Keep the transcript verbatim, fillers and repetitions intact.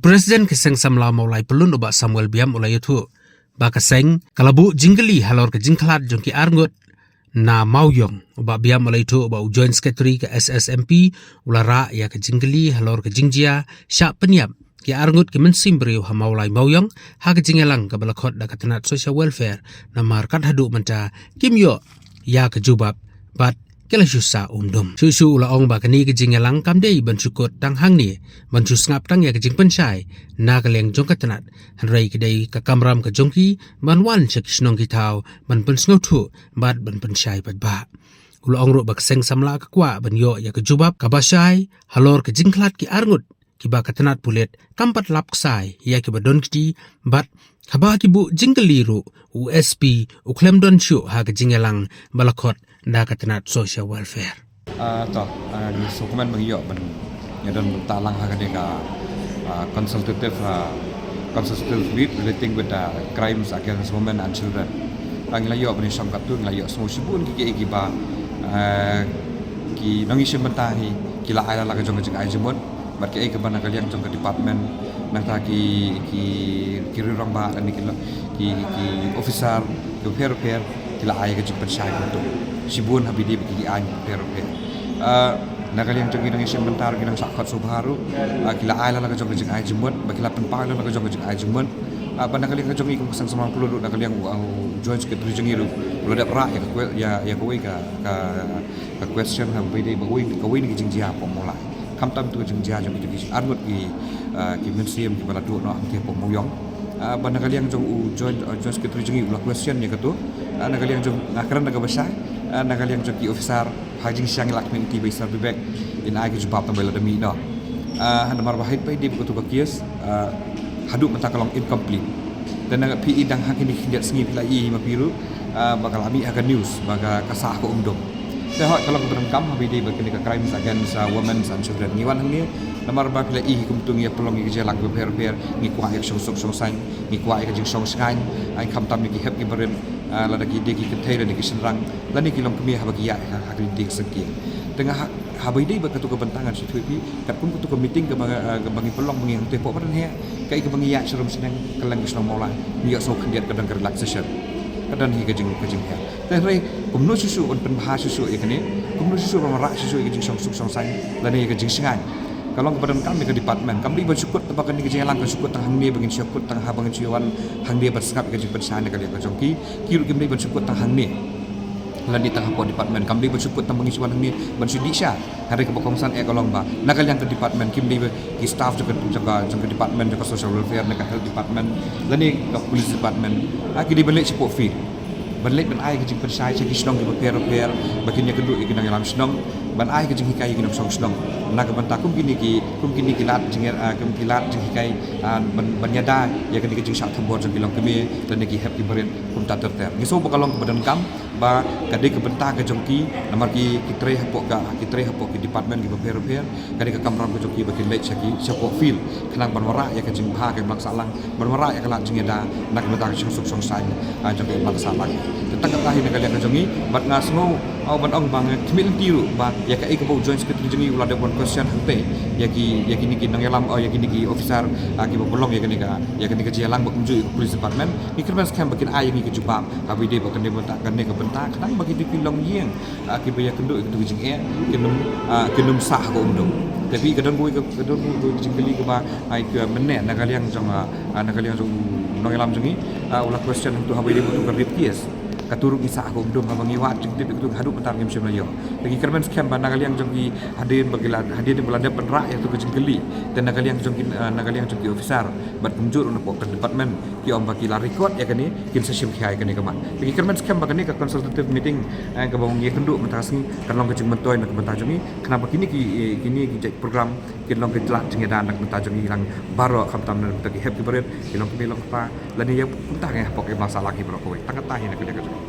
President ka Seng Samla Mawlai Pyllun u Bah Samuel Biam u la ïathuh ba ka seng ka la buh jingkylli halor ka jingkhlad jong ki arngut na Mawiong. U Bah Biam u la ïathuh ba u Joint Secretary ka S S M P u la rah ïa ka jingkylli halor ka jingjia shah pynïap ki arngut ki mynsiem briew ha Mawlai Mawiong ha ka jingïalang kaba la khot da ka tnat Social Welfare, namar kat haduh mynta kim ïoh ïa ka jubab bad ki la shu sah umdum. Shuh shuh u la ong ba kane ka jingïalang kam dei ban shu kut tang hangne, ban shu sngap tang ïa ka jingpynshai na ka liang jong ka tnat, hynrei ka dei ka kamram ka jong ki ban wan sha ki shnong ki thaw ban pynsngewthuh bad ban pynshai paidbah. U la ong ruh ba ka Seng Samla ka kwah ban ïoh ïa ka jubab kaba shai halor ka jingkhlad ki arngut kiba ka tnat pulit kam pat lap ksai ïa kiba don kti, bad haba ki buh jingkylli ruh u S P u khlem don shuh ha ka jingïalang ba la khot da ka tnat Social Welfare. Ah, to, ah, ngi sngewkmen ba ngi ïoh ban ïadon bynta lang ha kane ka, ah, consultative, ah, consultative meet relating with, ah, crimes against women and children. Ah, ngi la ïoh ban ïashong katto, ngi la ïoh sngew shibun ki, ki, kiba, ah, ki nongïashim bynta hi ki la ai la la ka jong ka jingai jingmut. Bad kiei kiba na ka liang jong ka department, nangta ki, ki, ki riew rangbah lane ki, ki, ki officer kiba pher pher ki la ai ka jingpynshai kumto. Shibun ha bide ba ki, ki aiñ kiba pher pher. Ah, na ka liang jong ki nongïashim bynta ruh, ki nongshah khot sngewbha ruh, ah, ki la ai la la ka jong ka jingai jingmut, ba ki la pynpaw la la ka jong ka jingai jingmut. Ah, bad na ka liang ka jong ngi kum ka Seng Samla Mawlai Pyllun ruh, na ka liang u, u Joint Secretary jong ngi ruh u la dep rah ïa ka kwe-, ïa, ïa kawei ka, ka ka question ha ba dei ba wei, kawei na ki jingjia hapoh Mawlai. Khamtam tu ka jingjia jong ki, jong ki arngut ki, ah, ki mynsiem kiba la duh noh hangtei hapoh Mawiong. Ah, ba na ka liang jong u Joint, ah, Joint Secretary jong ngi u la question ïa kato. Ah, na ka liang jong, ah, kren da kaba shai. Ah, na ka liang jong ki officer, ha jingshisha ngi la khmih ïa ki ba i Sir Bibek in ai ka jubab tang ba i la da mih noh. Ah, namar ba hynrei ba i dei ba kato ka case, ah, haduh mynta ka long incomplete. Te na phi i dang ha kine ki khyndiat sngi phi la i ma phi ruh, ah, ba ka la mih ha ka news ba ka, ka sah ha ka umdum. Te hooid ka long kaba donkam ha ba i dei ba kine ka crimes against, ah, women and children. Ngi wan hangne namar ba phi la i hi kumto ngi ïa pynlong ïa ka jingïalang kiba pher pher, ngi kwah ïa ka shongsuk shongsaiñ, ngi kwah ïa ka jingshong shngaiñ, ah, khamtam ïa ki hep ki barit, ah, lada ki dei ki kynthei lane ki shynrang lane ki longkmie haba ki ïaid ha, ha ka lynti ka syngkien. Te nga ha, ha ba i dei ba kato ka bynta ngan shu ïathuh ïa phi, katkum kato ka meeting kaba, ah, kaba ngi pynlong ba ngi hangtei hapoh Bad Heh, kaei kaba ngi ïaid sharum shneng kylleng ka shnong Mawlai, ngi ïohsngew khyndiat ka don ka relaxation, ka don hi ka jing, ka jinghiar. Te hynrei kumno shuh shuh ban pynbha shuh shuh ïa kane, kumno shuh shuh ban wanrah shuh shuh ïa ka jingshongsuk shongsaiñ lane ïa ka jingshngaiñ, ka long kaba donkam ïa ka department. Kam dei ban shu kut tang ba kane ka jingïalang kan shu kut tang hangne ba ngin shu kut tang ha, ba ngin shu ïa wan hangne ban sngap ïa ka jingpynshai na ka liang ka jong ki. Ki ruh kim dei ban shu kut tang hangne lane tang hapoh department. Kam dei ban shu kut tang ba ngin shu wan hangne ban shu dih sha. Hynrei kaba kongsan eh ka long ba na ka liang ka department kim dei ba ki staff jong ka, jong ka, jong ka department jong ka social welfare ne ka health department lane ka police department, ah, ki dei ban leit shapoh field, ban leit ban ai ka jingpynshai sha ki shnong kiba pher pher ba kin ïakynduh ïa ki nongïalam shnong, ban ai ka jinghikai ïa ki nongshong shnong na ka bynta kum kine ki, kum kine ki lad jingïa-, ah, kum ki lad jinghikai, ah, ban, ban ïada ïa kane ka jingshah thombor jong ki longkmie lane ki hep ki barit kumta ter ter. Ngi sngew ba ka long kaba donkam ba ka dei ka bynta ka jong ki, namar ki, ki trei hapoh ka, ki trei hapoh ki department kiba pher pher, ka dei ka kamram ka jong ki ba kin leit sha ki, shapoh field khnang ban wanrah ïa ka jingbha ka imlang sahlang, ban wanrah ïa ka lad jingïada na ka bynta ka shongsuk shongsaiñ, ah, jong ka imlang sahlang. Te tang kata hi na ka liang ka jong ngi, bad nga sngew, oh, ban ong ba nga khmih lynti ruh ba ïa kaei kaba u Joint Secretary jong ngi u la dep wan question hangtei ïa ki, ïa kine ki nongïalam, oh, ïa kine ki officer, ah, kiba pynlong ïa kane ka, ïa kane ka jingïalang ba kumjuh ïa ka police department, ngi kyrmen skhem ba kin ai ïa ngi ka jubab ha ba i dei ba kane bynta, kane ka bynta khnang ba kito ki longïing, ah, kiba ïakynduh ïa kito ki jingeh kin ym, ah, kin ym sah ha ka umdum. Te phi, ka don kawei ka, ka don kawei ka jingkylli kaba ai ka mynne na ka liang jong, ah, ah, na ka liang jong u nongïalam jong ngi, ah, u la question hangto ha ba i dei ba kato ka rape case. Kato ruh ngi sah ha ka umdum haba ngi wad jingtip ïa kato haduh mynta ngim shym la ïoh. Te ngi kyrmen skhem ba na ka liang jong ki hadien ba ki la, hadien ba la dep ban rah ïa kato ka jingkylli, te na ka liang jong ki, ah, na ka liang jong ki officer bad kumjuh ruh na pdeng ka department ki ong ba ki la record ïa kane, kin sa shim khia ïa kane ka mat. Te ngi kyrmen skhem ba kane ka consultative meeting, eh, kaba ngi ïakynduh mynta ka sngi kan long ka jingmyntoi na ka bynta jong ngi, khnang ba kine ki, eh, kine ki jait program kin long ka lad jingïada na ka bynta jong ngi lang baroh, khamtam na ka bynta ki hep ki barit, ki longkmie longkpa lane ïa kumta ngi hapoh ka imlang sahlang hi baroh kawei. Tang kata hi na ka liang ka jong ngi.